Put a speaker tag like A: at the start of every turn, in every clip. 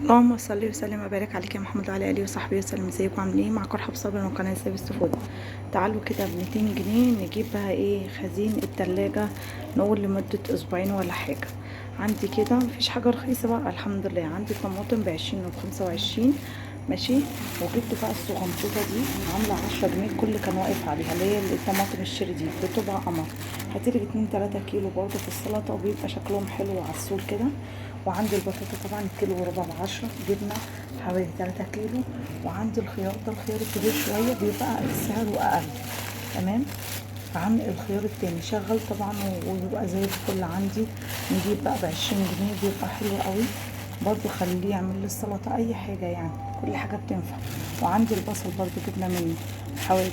A: اللهم صل وسلم وبارك عليك يا محمد وعلى اله وصحبه وسلم. ازيكم عاملين ايه؟ معاكم رحاب صابر من قناة سيف فود. تعالوا كده ب 200 جنيه نجيب بقى ايه خزين التلاجة، نقول لمدة اسبوعين ولا حاجة. عندي كده مفيش حاجة رخيصة بقى الحمد لله. عندي طماطم ب20 وب25 ماشي. وجبت بقى الصغنطوطه دي عامله 10 جنيه، الكل كان واقف عليها، اللي هي الطماطم الشيري دي بتبقى قمر. هاتلك 2 3 كيلو برضه في السلطة وبيبقى شكلهم حلو وعسول كده. وعندي البطاطا طبعا كيلو وربع ب10، جبنه حوالي 3 كيلو. وعندي الخيار ده، الخيار الكبير شوية بيبقى سعره اقل تمام عن الخيار التاني. شغال طبعا وبيبقى زي الفل. عندي نجيب بقى ب20 جنيه بيبقى حلو قوي برضو، خليه يعمل لي السلطة اي حاجة يعني، كل حاجة بتنفع. وعندي البصل برضو جبنا منه حوالي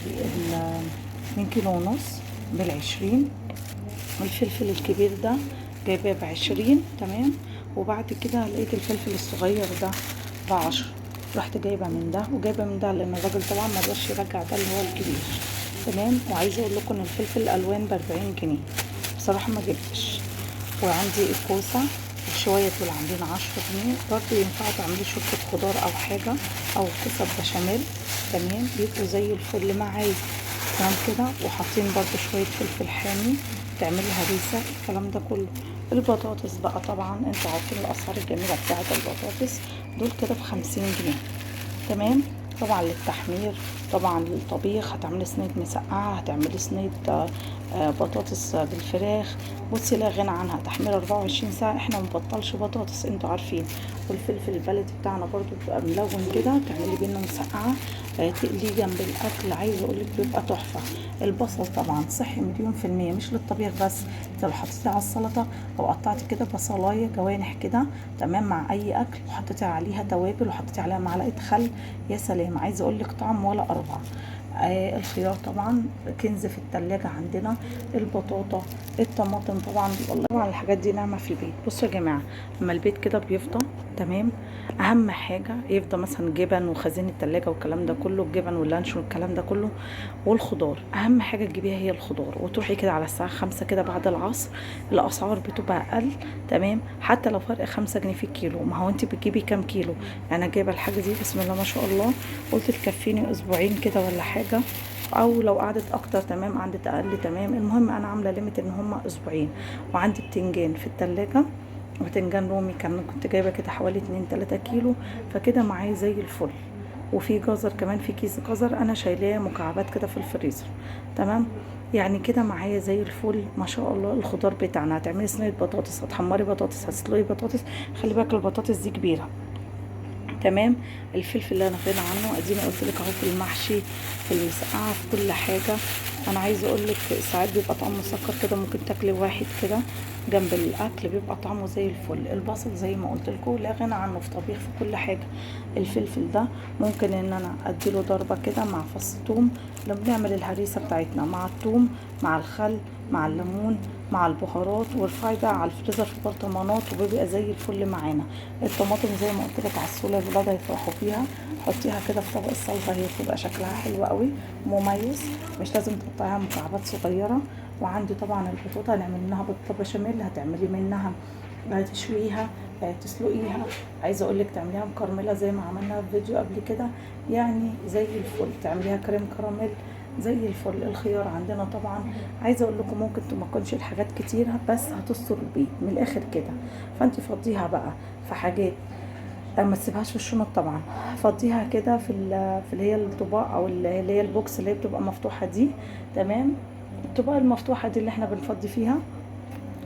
A: 2 كيلو ونص بال20. والفلفل الكبير ده جايباه ب20 تمام. وبعد كده لقيت الفلفل الصغير ده ب10، رحت جايبه من ده وجايبه من ده، لان الراجل طبعا ما رضاش يرجع ده اللي هو الكبير تمام. وعايزه اقول لكم ان الفلفل الالوان ب40 جنيه، بصراحة ما جبتش. وعندي الكوسه شوية دول عندنا 10 جنيه برضو، ينفع تعملي شوربة خضار او حاجة او كوسة بشاميل تمام، بيبقوا زي الفل معايا تمام كده. وحاطين برضو شوية فلفل حامي تعملي هريسه الكلام ده كله. البطاطس بقى طبعا انتوا عارفين الاسعار الجميلة بتاعه البطاطس، دول كده ب50 جنيه تمام. طبعا للتحمير، طبعا للطبيخ، هتعملي صينية مسقعه، هتعملي صينية بطاطس بالفراخ. بصي لا غنى عنها، تحمير 24 ساعة، احنا مبطلش بطاطس انتوا عارفين. والفلفل البلدي بتاعنا برضو بيبقى ملون كده، تعملي بينه مسقعه، تقليه جنب الاكل، عايزه اقولك بيبقى تحفة. البصل طبعا صحي 100%، مش للطبيخ بس، انت لو حطيتيه على السلطة او قطعتي كده بصلايه جوانح كده تمام مع اي اكل، وحطيتي عليها توابل وحطيتي عليها معلقه خل، يا سلام، عايزه اقولك طعم ولا اروع. الخيار طبعا كنز في التلاجة عندنا، البطاطا، الطماطم طبعا، والله طبعا الحاجات دي نعمة في البيت. بصوا يا جماعة، لما البيت كده بيفضى تمام، اهم حاجة يفضى مثلا جبن وخزين التلاجة والكلام ده كله، الجبن واللانشون والكلام ده كله والخضار، اهم حاجة تجيبيها هي الخضار. وتروحي كده على الساعة 5 كده بعد العصر، الاسعار بتبقى اقل تمام، حتى لو فرق 5 جنيه في الكيلو. ما هو انت بتجيبي كام كيلو؟ انا جايبة الحاجة دي بسم الله ما شاء الله، قلت تكفيني اسبوعين كده ولا حاجة، او لو قعدت اكتر تمام، قعدت اقل تمام. المهم انا عامله limit ان هما اسبوعين. وعندي بتنجان في التلاجة، وبتنجان رومي كمان كنت جايبه كده حوالي 2 3 كيلو، فكده معايا زي الفل. وفي جزر كمان، في كيس جزر انا شايلاه مكعبات كده في الفريزر تمام، يعني كده معايا زي الفل ما شاء الله. الخضار بتاعنا هتعملي صينية بطاطس، هتحمري بطاطس، هتسلقي بطاطس، خلي بالك البطاطس دي كبيرة تمام. الفلفل اللي انا غنى عنه اديني قلت لك اهو، في المحشي، في المسقعه، في كل حاجة. انا عايزه اقول لك ساعات بيبقى طعمه مسكر كده، ممكن تاكلي واحد كده جنب الاكل بيبقى طعمه زي الفل. البصل زي ما قلت لكم لا غنى عنه في طبيخ، في كل حاجة. الفلفل ده ممكن ان انا اديله ضربه كده مع فص ثوم، لما بنعمل الهريسه بتاعتنا مع الثوم مع الخل مع الليمون مع البهارات، وارفعي بقى على الفريزر في برطمانات وبيبقى زي الفل معانا. الطماطم زي ما قلت لك عسوله، الولاد هيفرحوا بيها، حطيها كده في طبق السلطة، هي بتبقى شكلها حلو قوي مميز، مش لازم تقطعيها مكعبات صغيرة. وعندي طبعا البطاطا هنعمل منها بطاطا بشاميل، هتعملي منها تشويها، تسلقيها، عايزه اقول لك تعمليها مكرمله زي ما عملنا في فيديو قبل كده، يعني زي الفل، تعمليها كريم كراميل زي الفل. الخيار عندنا طبعا عايزه اقول لكم ممكن ما تكونش الحاجات كتيرة بس هتستر البيت من الاخر كده، فانت فضيها بقى في حاجات، ما تسيبهاش في الشنط طبعا، فضيها كده في اللي هي الطباق او اللي هي ال box اللي هي بتبقى مفتوحة دي تمام، الطباق المفتوحة دي اللي احنا بنفضي فيها،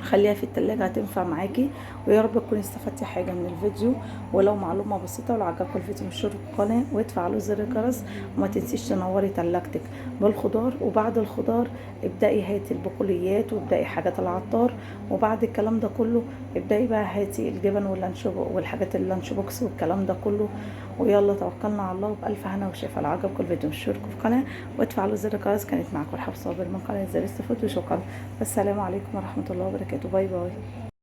A: خليها في التلاجة هتنفع معاكي. ويا رب تكوني استفدتي حاجة من الفيديو، ولو معلومة بسيطة. ولو عجبكم الفيديو اشتركوا في القناة وادفعوا زر الجرس، وما تنسيش تنوري تلاجتك بالخضار. وبعد الخضار ابدأي هاتي البقوليات، وابدأي حاجات العطار، وبعد الكلام ده كله ابدأي بقى هاتي الجبن واللانش والحاجات ال lunch box والكلام ده كله. ويلا توكلنا على الله وبألف هنا وشفا. لو عجبكم الفيديو اشتركوا في القناة وادفعوا زر الجرس. كانت معاكم رحاب صابر من قناة The Best Food، وشكرا. والسلام عليكم ورحمة الله وبركاته. bye bye.